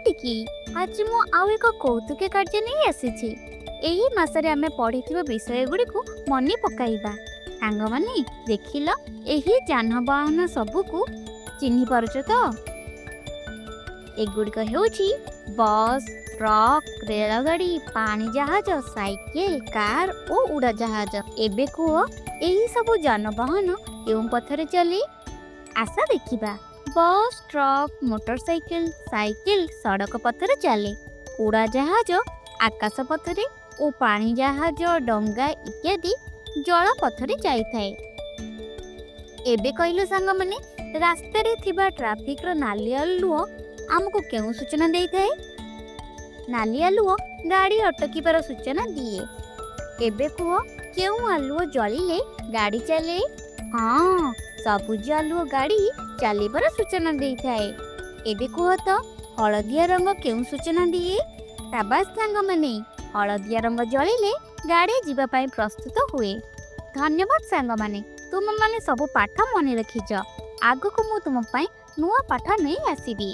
ଟିକି। ଆଜି ମୁଁ ଆଉ ଏକ କୌତୁକ କାର୍ଯ୍ୟ ନେଇ ଆସିଛି। ଏହି ମାସରେ ଆମେ ପଢ଼ିଥିବା ବିଷୟଗୁଡ଼ିକୁ ମନେ ପକାଇବା। ସାଙ୍ଗମାନେ, ଦେଖିଲ, ଏହି ଯାନବାହନ ସବୁକୁ ଚିହ୍ନି ପାରୁଛ ତ? ଏଗୁଡ଼ିକ ହେଉଛି ବସ୍, ଟ୍ରକ୍, ରେଳଗାଡ଼ି, ପାଣି ଜାହାଜ, ସାଇକେଲ, କାର୍ ଓ ଉଡ଼ାଜାହାଜ। ଏବେ କୁହ, ଏହି ସବୁ ଯାନବାହନ କେଉଁ ପଥରେ ଚାଲେ? ଆସ ଦେଖିବା। ବସ୍, ଟ୍ରକ୍, ମୋଟରସାଇକେଲ, ସାଇକେଲ ସଡ଼କ ପଥରେ ଚାଲେ, ଉଡ଼ାଜାହାଜ ଆକାଶ ପଥରେ ଓ ପାଣି ଜାହାଜ, ଡଙ୍ଗା ଇତ୍ୟାଦି ଜଳପଥରେ ଯାଇଥାଏ। ଏବେ କହିଲ ସାଙ୍ଗମାନେ, ରାସ୍ତାରେ ଥିବା ଟ୍ରାଫିକର ନାଲି ଆଲୁଅ ଆମକୁ କେଉଁ ସୂଚନା ଦେଇଥାଏ? ନାଲି ଆଲୁଅ ଗାଡ଼ି ଅଟକିବାର ସୂଚନା ଦିଏ। ଏବେ କୁହ, କେଉଁ ଆଲୁଅ ଜଳିଲେ ଗାଡ଼ି ଚାଲେ? ହଁ, ସବୁଜ ଆଲୁଅ ଗାଡ଼ି ଚାଲିବାର ସୂଚନା ଦେଇଥାଏ। ଏବେ କୁହ ତ, ହଳଦିଆ ରଙ୍ଗ କେଉଁ ସୂଚନା ଦିଏ? ସାବାସ ସାଙ୍ଗମାନେ, ହଳଦିଆ ରଙ୍ଗ ଜଳିଲେ ଗାଡ଼ି ଯିବା ପାଇଁ ପ୍ରସ୍ତୁତ ହୁଏ। ଧନ୍ୟବାଦ ସାଙ୍ଗମାନେ, ତୁମେମାନେ ସବୁ ପାଠ ମନେ ରଖିଛ। ଆଗକୁ ମୁଁ ତୁମ ପାଇଁ ନୂଆ ପାଠ ନେଇ ଆସିବି।